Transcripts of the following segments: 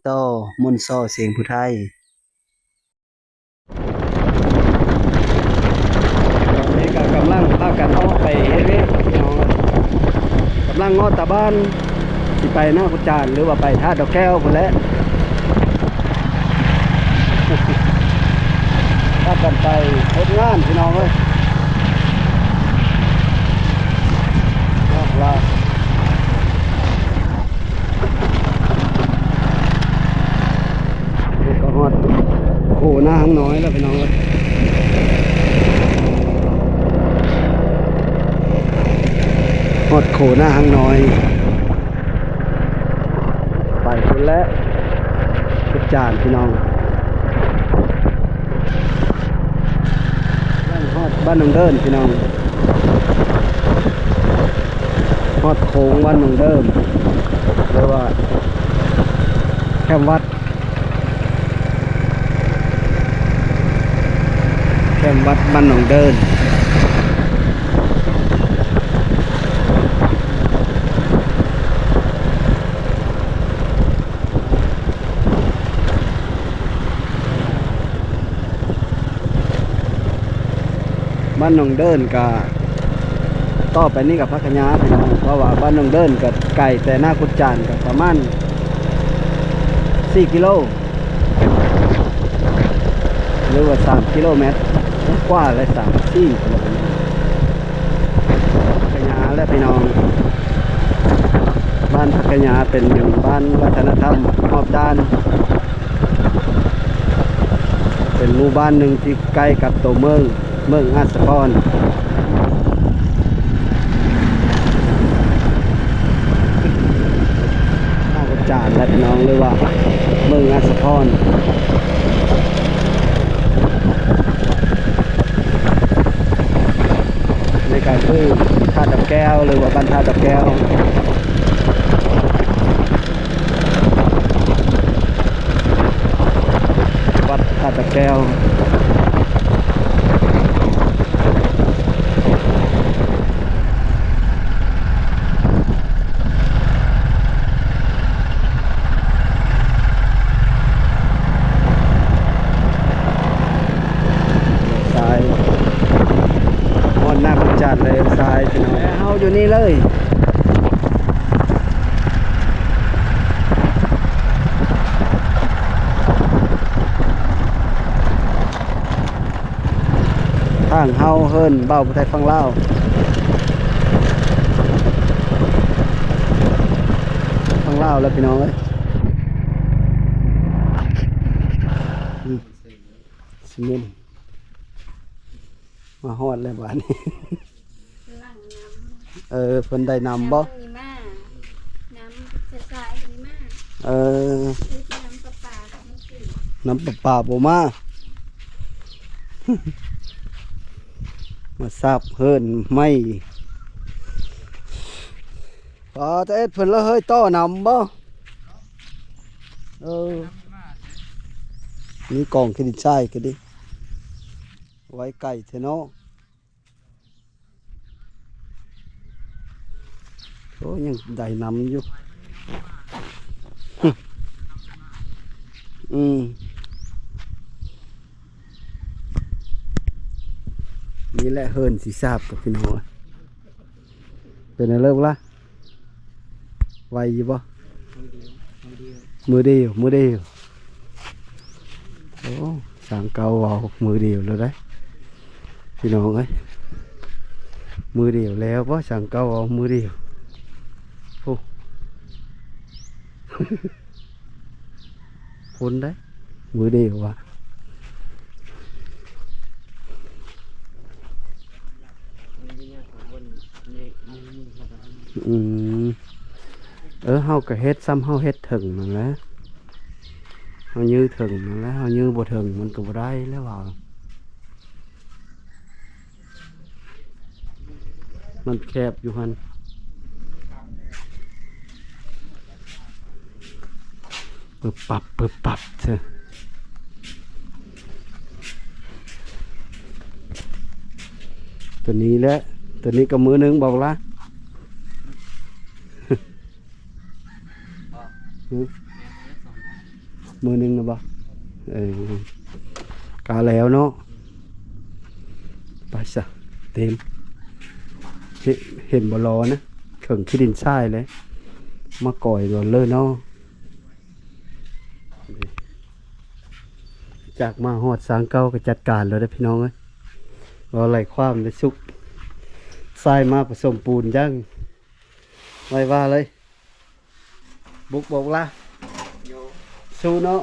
ຕໍ່ ມົນຊໍ ສຽງຜູ້ໄທ. ຕອນນີ້ກໍກຳລັງພາກັນອອກໄປເຮັດວຽກພີ່ນ້ອງ, ກຳລັງເງາະຕາບ້ານ ຊິໄປນາກຸດຈານ ຫຼືວ່າໄປທ່າດອກແກ້ວພຸ້ນແຫຼະ. ພາກັນໄປເຮັດງານພີ່ນ້ອງເອີຍ. ນີ້ກໍຮອດໂຄນາຮັງນ້ອຍແລ້ວພີ່ນ້ອງເອີຍ, ຮອດໂຄນາຮັງນ້ອຍ. ໄປພຸ້ນແຫຼະ ເຮັດຈານພີ່ນ້ອງ. ຮອດບ້ານໜອງເດີນພີ່ນ້ອງ, ຮອດໂຄ້ງບ້ານໜອງເດີນ ຫຼືວ່າແຄມວັດ ແຄມວັດບ້ານໜອງເດີນ. ບ້ານໜອງເດີນກະ ຕໍ່ໄປນີ້ກະພັກກະຍາພີ່ນ້ອງ, ເພາະວ່າບ້ານໜອງເດີນກະໄກແຕ່ນາກຸດຈານກະປະມານສີ່ກິໂລ ຫຼືວ່າສາມກິໂລແມັດກວ່າແຫຼະ ສາມສີ່ກິໂລແມັດ. ພັກກະຍາແຫຼະພີ່ນ້ອງ, ບ້ານພັກກະຍາເປັນບ້ານວັດທະນະທຳຮອບດ້ານ, ເປັນໝູ່ບ້ານໜຶ່ງທີ່ໃກ້ກັບໂຕເມືອງ ເມືອງອາດສະພອນ ທ່າຈານແຫຼະພີ່ນ້ອງ ຫຼືວ່າເມືອງອາດສະພອນ. ໃນການຄືທ່າດອກແກ້ວ ຫຼືວ່າບ້ານທ່າດອກແກ້ວ. ວັດທ່າຕະແກ້ວ. ຊ້າຍ ຮອດນາກອາຈານເລີຍ ຊ້າຍພີ່ນ້ອງ. ແຕ່ເຮົາຢູ່ນີ້ເລີຍ. ທາງເຮົາເຮືອນບ່າວຜູ້ໄທຝັ່ງລາວ ຝັ່ງລາວແລ້ວພີ່ນ້ອງເອີຍ. ອືມ ຊິເມັນ ມາຮອດແລ້ວບາດນີ້. ຫຼັງນ້ຳ ເອີ ເພິ່ນໄດ້ນ້ຳບໍ່? ນ້ຳມີມາ ນ້ຳໃສໆກໍມີມາ. ເອີ ນ້ຳປະປາກໍບໍ່ມີ ນ້ຳປະປາບໍ່ມາ ມາສາບເຮືອນໃໝ່. ປາ ຕາເອັດເພິ່ນລະເຮີຍ ຕໍ່ນ້ຳບໍ່? ເອີ ມີກອງຂີ້ດິນຊາຍກໍດີ ໄວ້ໄກແທ້ເນາະ. ໂອ້ ຍັງໄດ້ນ້ຳຢູ່. ອືມ ນີ້ແຫຼະເຮືອນຊິສາບກັບພີ່ນ້ອງ. ເປັນແນວເລີກລະ? ໄວຢູ່ບໍ່? ມື້ດຽວ ມື້ດຽວ ມື້ດຽວ. ໂອ້ ຊ່າງເກົ່າເວົ້າມື້ດຽວແລ້ວໄດ໋ ພີ່ນ້ອງເອີຍ. ມື້ດຽວແລ້ວບໍ່? ຊ່າງເກົ່າເວົ້າມື້ດຽວ. ໂອ້ ຄົນໄດ໋ ມື້ດຽວວ່າ ອືມ ເອີ ເຮົາກໍເຮັດຊ່ຳເຮົາເຮັດເຖິງນັ້ນແຫຼະ ເຮົາຢື້ເຖິງນັ້ນແຫຼະ ເຮົາຢື້ບໍ່ເຖິງມັນກໍບໍ່ໄດ້ແລ້ວວ່າ. ມັນແຄບຢູ່ຫັ້ນ ປຶບປັບ ປຶບປັບເຊີ. ຕົວນີ້ແຫຼະ ຕົວນີ້ກໍມື້ໜຶ່ງບໍ່ລະ? ຫື? ແມ່ນ ສອງ ມື້ໜຶ່ງນະບໍ່? ເອີ ກະແລ້ວເນາະ. ໄປຊະ ເຕັມ ເຫັນ ເຫັນບໍ່ລໍນະ ເຄິ່ງຂີ້ດິນຊາຍເລີຍ ມາກ່ອຍກ່ອນເລີຍເນາະ. ຈາກມາຮອດຊາງເກົ່າກໍຈັດການແລ້ວເດ້ພີ່ນ້ອງເອີຍ. ເວົ້າໄຫຼຄວາມໄດ້ສຸກ ຊາຍມາປະສົມປູນຢ່າງໄວວາເລີຍ. ບຸກບໍ່ລະ ສູ້ເນາະ.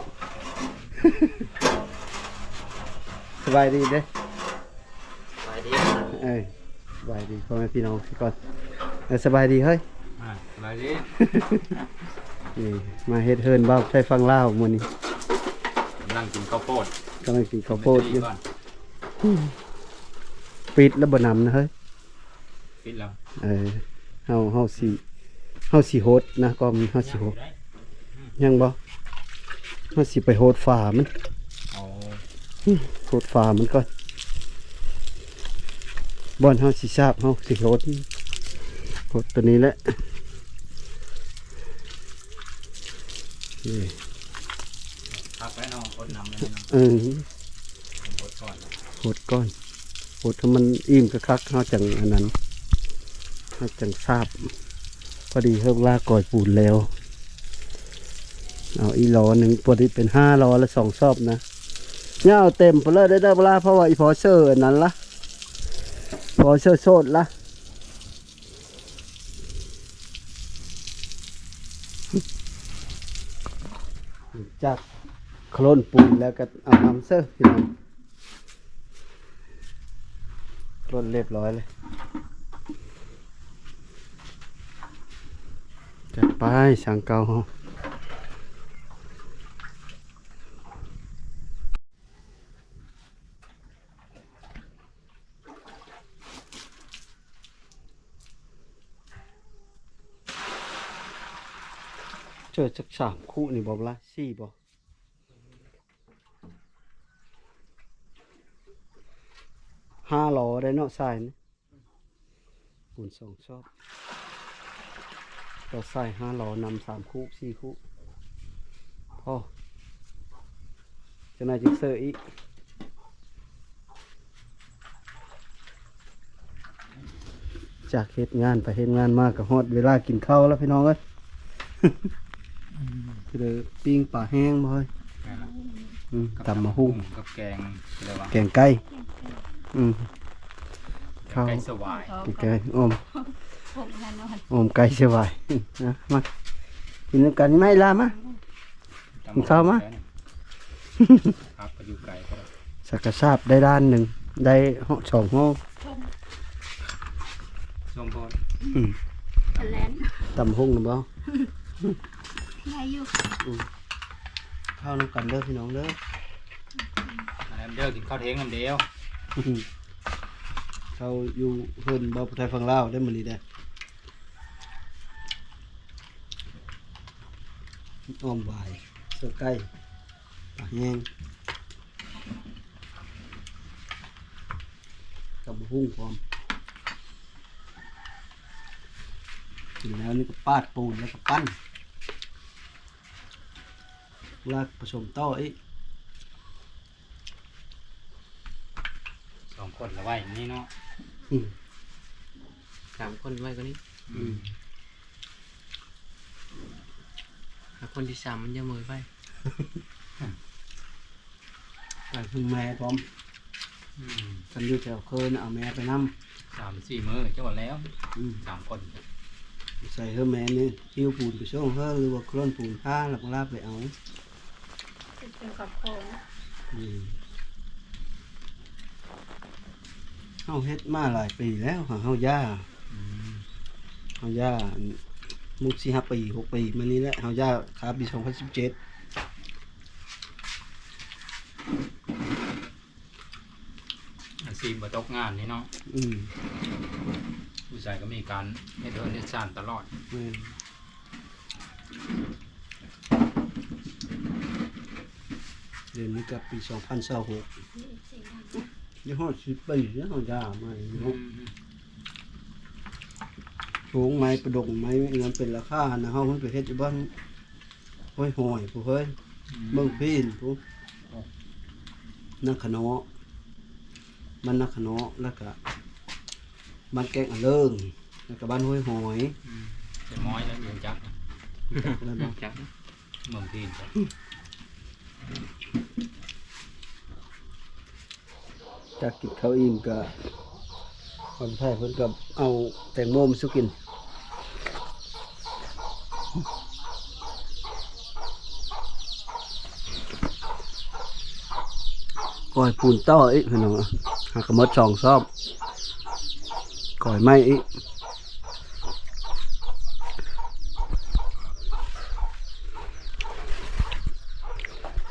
ສະບາຍດີເດ້. ສະບາຍດີ. ເອີ ສະບາຍດີພໍ່ແມ່ພີ່ນ້ອງຊິກ່ອນ. ເອີ ສະບາຍດີເຮີ້ຍ. ອ່າ ສະບາຍດີ. ນີ້ ມາເຮັດເຮືອນບ່າວໄທຝັ່ງລາວມື້ນີ້. ກຳລັງກິນເຂົ້າໂພດ ກຳລັງກິນເຂົ້າໂພດຢູ່. ປິດແລ້ວບໍ່ນຳນະເຮີ້ຍ. ປິດແລ້ວ. ເອີ ເຮົາ ເຮົາຊິ ເຮົາຊິຫົດນະ ກ່ອນເຮົາຊິຫົດ. ຍັງບໍ່? ເຮົາຊິໄປຫົດຝາມັນ. ໂອ້ ຫົດຝາມັນກ່ອນ. ບ່ອນເຮົາຊິສາບ ເຮົາຊິຫົດ ຫົດຕົວນີ້ແຫຼະ. ນີ້ ຄັກແລ້ວເນາະ ຫົດນຳແລ້ວເນາະ. ເອີ ຫົດກ່ອນ ຫົດກ່ອນ ຫົດໃຫ້ມັນອີ່ມຄັກໆ ເຮົາຈັ່ງອັນນັ້ນ ເຮົາຈັ່ງສາບ. ພໍດີເຮີ້ຍ ລາກອຍປູນແລ້ວ. ເອົາອີກລໍ້ໜຶ່ງ ພໍດີເປັນຫ້າລໍ້ລະ ສອງຊອບນະ. ຍາວເຕັມໄປເລີຍເດີ້ ເວລາ ເພາະວ່າອີ່ພໍ່ເຊີອັນນັ້ນລະ ພໍ່ເຊີໂສດລະ. ຈາກໂຄລນປູນແລ້ວກໍເອົານຳເຊີພີ່ນ້ອງ. ໂຄລນຮຽບຮ້ອຍເລີຍ. ຈັດໄປ ຊ່າງເກົ່າເຮົາ. ເຈີຈັກສາມຄຸນີ້ບໍ່ລະ ສີ່ບໍ່? ຫ້າລໍ້ໄດ້ເນາະ ຊາຍນີ້ ປູນສອງຊອບ. ຕໍ່ຊາຍຫ້າລໍ້ນຳ ສາມຄຸ ສີ່ຄຸ ພໍ ຈັ່ງໃດຈຶ່ງເຊີອີກ. ຈາກເຮັດງານໄປເຮັດງານມາ ກໍຮອດເວລາກິນເຂົ້າແລ້ວພີ່ນ້ອງເອີຍ. ຄືໄດ້ປີ້ງປາແຫ້ງບໍ່ເຮີ້ຍ? ແມ່ນລະ. ອືມ ກັບ ຕຳໝາກຫຸ່ງ ຕຳໝາກຫຸ່ງກັບແກງ ເອີ້ນວ່າ ແກງໄກ່. ອືມ ເຂົ້າ ໄກ່ສະຫວາຍ ແກງໄກ່ ອ້ອມ ອ້ອມໄກ່ສະຫວາຍ. ນະ ມາກິນນຳກັນ ມາອີ່ຫຼ້າ ມາ ກິນເຂົ້າມາ. ພັກກໍຢູ່ໄກກໍໄດ້. ສັກກະສາບໄດ້ດ້ານໜຶ່ງ ໄດ້ສອງຫໍ່ ສອງບ່ອນ. ອືມ ຕຳບັກຫຸ່ງນຳບໍ່? ໄດ້ຢູ່. ອືມ ເຂົ້ານຳກັນເດີພີ່ນ້ອງເດີ. ມານຳເດີ ກິນເຂົ້າທ່ຽງນຳດຽວ. ເຂົ້າຢູ່ເຮືອນບ່າວຜູ້ໄທຝັ່ງລາວໄດ້ມື້ນີ້ເດ້. ອ້ອມຫວາຍ ເສື້ອໄກ່ ປາແຫ້ງ ຕຳບັກຫຸ່ງພ້ອມ. ກິນແລ້ວນີ້ກໍປາດປູນ ແລ້ວກໍປັ້ນ ລາກປະສົມຕໍ່ອີກ. ສອງຄົນລະໄວ້ນີ້ເນາະ. ອືມ ສາມຄົນໄວ້ກວ່ານີ້. ອືມ ຖ້າຄົນທີສາມມັນຈະເມີໄປ ໄປເຖິງແມ່ພ້ອມ. ອືມ ຄັນຢູ່ແຖວເຄີນເອົາແມ່ໄປນຳ ສາມສີ່ມື້ເຈົ້າວ່າແລ້ວ. ອືມ ສາມຄົນ ໃສ່ເຮີແມ່ນີ້ ຫິ້ວປູນໄປສົ່ງເຮີ ຫຼືວ່າໂຄລນປູນພາ ແລ້ວກໍລາກໄປເອົາ. ເປັນຄອບຄົວ. ອືມ ເຮົາເຮັດມາຫຼາຍປີແລ້ວ ຫາກເຮົາຢ່າ. ອືມ ເຮົາຢ່າ ອັນ ມຸກສີ່ຫ້າປີ ຫົກປີມານີ້ແຫຼະ ເຮົາຢ່າຄາປີສອງພັນສິບເຈັດ. ອາຊີບບໍ່ຕົກງານນີ້ເນາະ. ອືມ ຢູ່ໃສກໍມີການເຮັດເຮືອນເຮັດຊານຕະຫຼອດ. ແມ່ນ. ດຽວນີ້ກໍປີສອງພັນຊາວຫົກ ນີ້ຮອດສິບປີແລ້ວ ເຮົາຢ່າມາເນາະ. ອືມ ໂຮງໄມ້ປະດົງໄມ້ ອັນນັ້ນເປັນລາຄານະ ເຮົາມັນໄປເຮັດຢູ່ບ້ານຫ້ວຍຫອຍພຸ້ນເຮີ້ຍ. ເບິ່ງພີ້ນພຸ້ນ ນາຂະເນາະ ບ້ານນາຂະເນາະ ແລ້ວກະບ້ານແກ້ງອາເລີງ ແລ້ວກະບ້ານຫ້ວຍຫອຍ ອືມ ເປັນໝອຍແລ້ວ ຮູ້ຈັກ ຮູ້ຈັກແລ້ວເນາະ ຮູ້ຈັກ ເມືອງພີນ ຈາກກິນເຂົ້າອີ່ມກະ ບ່າວໄທເພິ່ນກະເອົາແຕງໂມມາສູ່ກິນ ກ່ອຍປູນຕໍ່ອີກພີ່ນ້ອງ ຫາກະໝົດສອງຊອບ ກ່ອຍໃໝ່ອີກ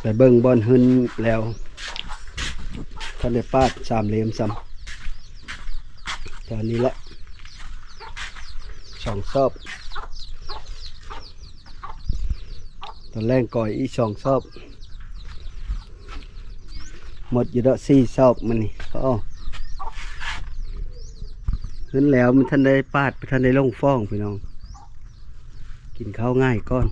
ໄປເບິ່ງບ່ອນຮືນແລ້ວ ທັນໄດ້ປາດສາມເຫຼັ້ມຊ້ຳ ຕອນນີ້ແຫຼະ ສອງຊອບ ຕອນແລງກ່ອຍອີກສອງຊອບ ໝົດຢູ່ດອກສີ່ຊອບມື້ນີ້ ໂອ້ ຂຶ້ນແລ້ວ ມັນທັນໄດ້ປາດ ບໍ່ທັນໄດ້ລົງຟອງພີ່ນ້ອງ ກິນເຂົ້າງ່າຍກ່ອນ.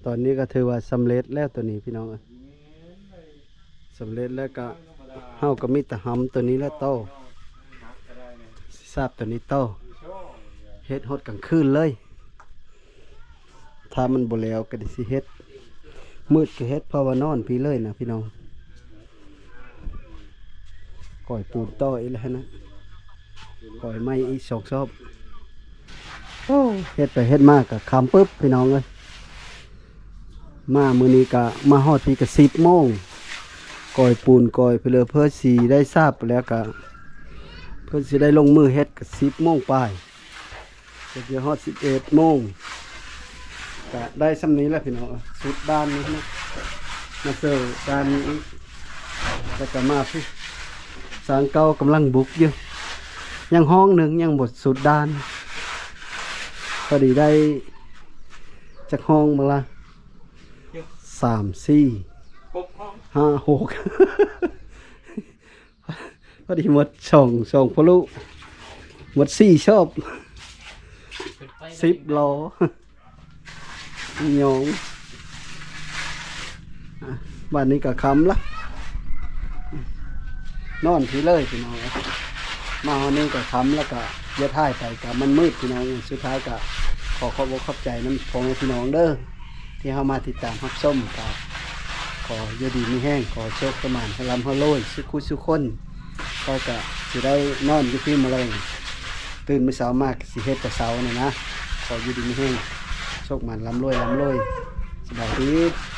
ຕອນນີ້ກໍຖືວ່າສຳເລັດແລ້ວໂຕນີ້ພີ່ນ້ອງເອີຍ ສຳເລັດແລ້ວກໍ ເຮົາກໍມີແຕ່ຫຳໂຕນີ້ແຫຼະຕໍ່ ສາບໂຕນີ້ຕໍ່ ເຮັດຮອດກາງຄືນເລີຍ ຖ້າມັນບໍ່ແລ້ວກໍຊິເຮັດ ມືດກໍເຮັດ ເພາະວ່ານອນພີ້ເລີຍນະພີ່ນ້ອງ. ກ່ອຍປູນຕໍ່ອີກແລ້ວຫັ້ນນະ ກ່ອຍໃໝ່ອີກສອງຊອບ. ໂອ້ ເຮັດໄປເຮັດມາກໍຄ່ຳປຶບພີ່ນ້ອງເອີຍ ມາມື້ນີ້ກໍມາຮອດພີ້ກໍສິບໂມງ ກ່ອຍປູນ ກ່ອຍເພື່ອ ເພື່ອຊິໄດ້ສາບ ແລ້ວກໍເພື່ອຊິໄດ້ລົງມືເຮັດກໍສິບໂມງປາຍ. ເຮັດຢູ່ຮອດສິບເອັດໂມງ ກະໄດ້ຊ່ຳນີ້ແຫຼະພີ່ນ້ອງ ສຸດດ່ານນີ້ນະ ມາເຊີດ່ານນີ້ອີກ ແລ້ວກະມາພີ້ ສາງເກົ່າກຳລັງບຸກຢູ່ ຍັງຫ້ອງໜຶ່ງ ຍັງບໍ່ສຸດດ່ານ ພໍດີໄດ້ຈັກຫ້ອງບັງລະ ສາມ ສີ່ ຫົກຫ້ອງ ຫ້າ ຫົກ ພໍດີໝົດສອງ ສອງພະລຸ ໝົດສີ່ຊອບ ສິບລໍ້ ຍອງ ອ່ະ ບາດນີ້ກໍຄ່ຳລະ ນອນພີ້ເລີຍພີ່ນ້ອງເອີຍ ມາຮອດນີ້ກໍຄ່ຳ ແລ້ວກໍຢ່າຖ່າຍໄປກໍມັນມືດພີ່ນ້ອງເອີຍ ສຸດທ້າຍກໍຂໍຂອບອົກຂອບໃຈນຳພໍ່ແມ່ພີ່ນ້ອງເດີ ທີ່ເຮົາມາຕິດຕາມຮັບຊົມ ກໍຂໍຢູ່ດີມີແຮງ ຂໍໂຊກໃຫ້ໝານ ໃຫ້ລ່ຳໃຫ້ລວຍ ສຸຂູສຸຄົນ ຂ້ອຍກະຊິໄດ້ນອນຢູ່ພີ້ມື້ແລງ ຕື່ນມື້ເຊົ້າມາກະຊິເຮັດແຕ່ເຊົ້ານີ້ນະ ຂໍຢູ່ດີມີແຮງ ໂຊກໝານ ລ່ຳລວຍ ລ່ຳລວຍ ສະບາຍດີ.